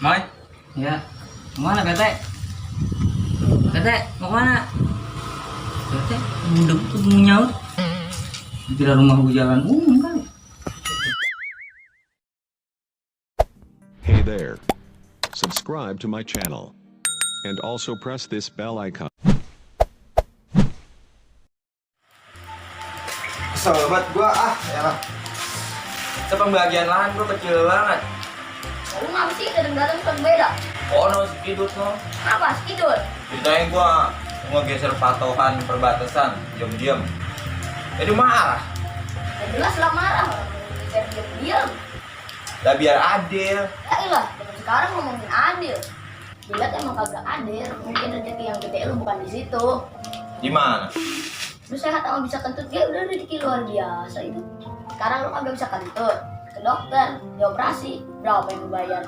Mai, Ya, mau mana Tete? Tete, mau kemana? Tete, udah ketemu nyaut. Di rumah gua jalan umum kali. Hey there. Subscribe to my channel. And also press this bell icon. sahabat gua ya. Itu pembagian lahan gua kecil banget. Lu ngapa sih datang-datang kan beda? Oh no, skidut no. Kenapa skidul? Ceritanya gua mau geser patokan perbatasan, diam-diam. Jadi marah. Ya jelas lah marah. Bisa diam. Lah biar adil. Ya ilah, sekarang ngomongin adil. Dilihat emang kagak adil. Mungkin rezeki yang gede lu bukan di situ. Di mana? Lu sehat sama bisa kentut, ya udah rezeki luar biasa itu. Sekarang lu kagak bisa kentut, ke dokter, dioperasi, berapa yang lu bayar?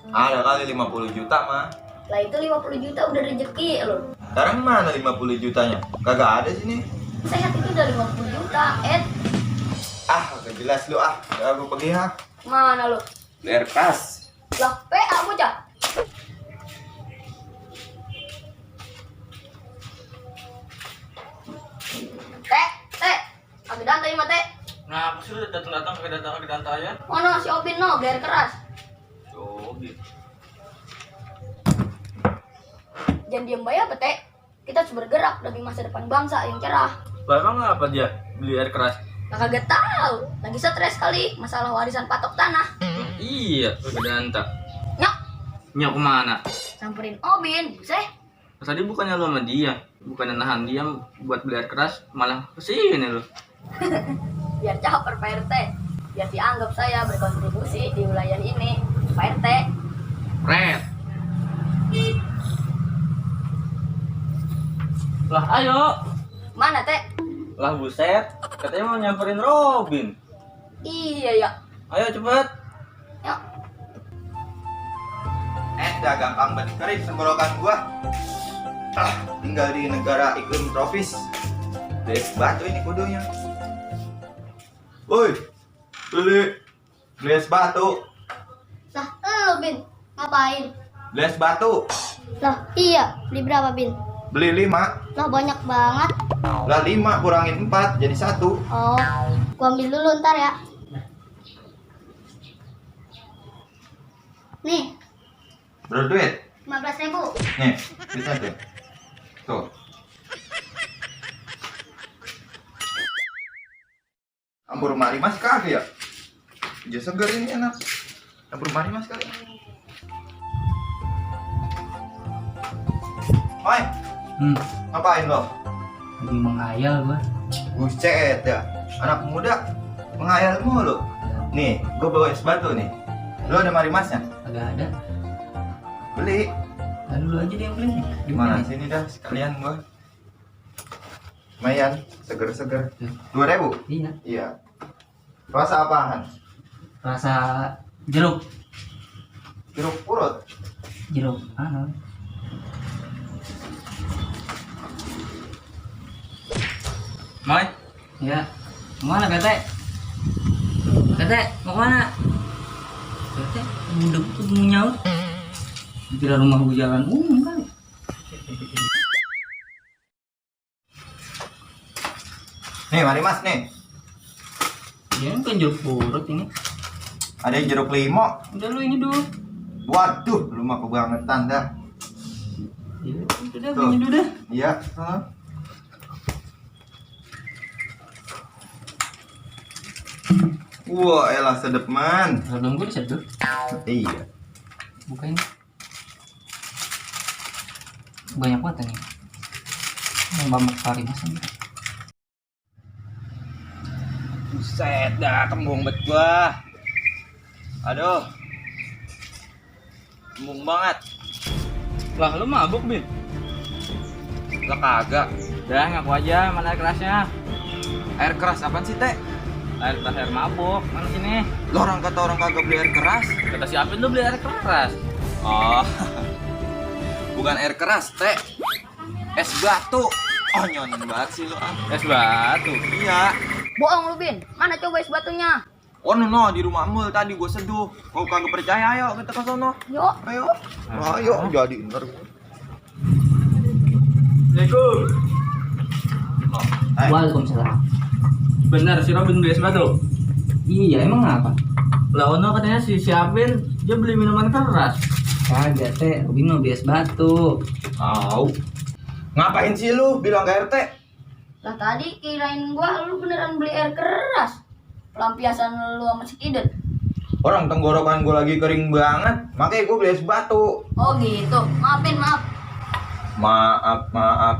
Ada kali 50 juta mah. Lah itu 50 juta udah rezeki lu. Sekarang mana 50 jutanya? Kagak ada sini. Sehat itu udah 50 juta, Gak jelas lu Udah gua pergi Mana lu? Bayar kas. Lah, PA bocah. Teh, agak dantai mah teh. Nah, aku sudah datang ke datang ya. Mana si Obin no, biar keras. Cobi. Jangan diem bayar apa teh. Kita harus bergerak demi masa depan bangsa yang cerah. Lah emang apa dia beli air keras? Nah, kagak tahu. Lagi stres kali masalah warisan patok tanah. Iya, udah danta. Nyok, Nyok kemana? samperin Obin, buset. Tadi bukannya lu sama dia, bukannya nahan dia buat beli air keras, malah kesini lu. Biar caper Pak RT. Biar dianggap saya berkontribusi di wilayah ini. Pak RT. Red. Lah ayo. Mana teh? Lah buset, katanya mau nyamperin Robin. Iya ya. Ayo cepet. Yuk. Udah gampang banget kering tenggorokan gua. Tinggal di negara iklim tropis. Des batu ini kudunya. Woi, beli es batu. Lah, Bin. Ngapain? Beli es batu. Lah, iya. Beli berapa, Bin? Beli 5. Lah, banyak banget. Lah 5 kurangin 4 jadi 1. Oh, gua ambil dulu ntar ya. Nih, Berduit. 15.000. Nih, bisa tuh. Tuh. Campur mari mas kagak ya? Dia segar ini enak. Campur mari mas kali. Oi, ngapain lo? Lagi menghayal gua. Buset ya, anak muda menghayal mulu. Nih, gua bawa es batu nih. Lo ada mari masnya? Agak ada. Beli. Nah, dulu aja dia yang beli nih. Di mana? Sini dah sekalian gua. Lumayan, seger-seger. 2.000? Iya. Iya. Rasa apaan? Rasa jeruk. Jeruk purut. Jeruk Mai, Ya. Mau mana Tete? Tete, mau kemana? Tete, udah ketemu nyaut. Di rumah gua jalan umum kali. nih mari mas nih. Dia kan jeruk purut ini. Ada yang jeruk limo. Udah lu ini dulu. Waduh, lu mah kebangetan dah. Ya, udah Tuh. ini dulu dah. Iya. Wah, elah sedep man. Belum gua disedot. Iya. Bukain. Banyak banget nih. Mbak kari mas ini. Buset dah, kembung bet gua. Aduh. Kembung banget. Lah lu mabuk Bin? Lah kagak. Udah ngaku aja mana air kerasnya. Air keras apaan sih, Teh? Air keras air mabuk. Mana sini? Lo orang kata orang kagak beli air keras. Kata siapin lu beli air keras. Oh. Bukan air keras, Teh. Es batu. Oh, nyonin banget sih lo. Es batu. Iya. Bohong lu, Bin. Mana coba es batunya? Oh no, di rumah Mul tadi gue seduh. Kau kagak percaya, ayo kita ke sono. Yuk. Ayo. Ayo jadi ntar. Assalamualaikum. Waalaikumsalam. Benar si Robin beli es batu. Iya, emang apa? Lah Ono katanya si siapin dia beli minuman keras. Kagak teh, Robin mau beli es batu. Au. Ngapain sih lu bilang ke RT? Lah tadi kirain gua lu beneran beli air keras. Pelampiasan lu sama si Kidut. Orang tenggorokan gue lagi kering banget, makanya gue beli es batu. Oh gitu. Maafin, maaf. Maaf.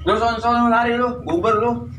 Lu son lari lu, bubar lu.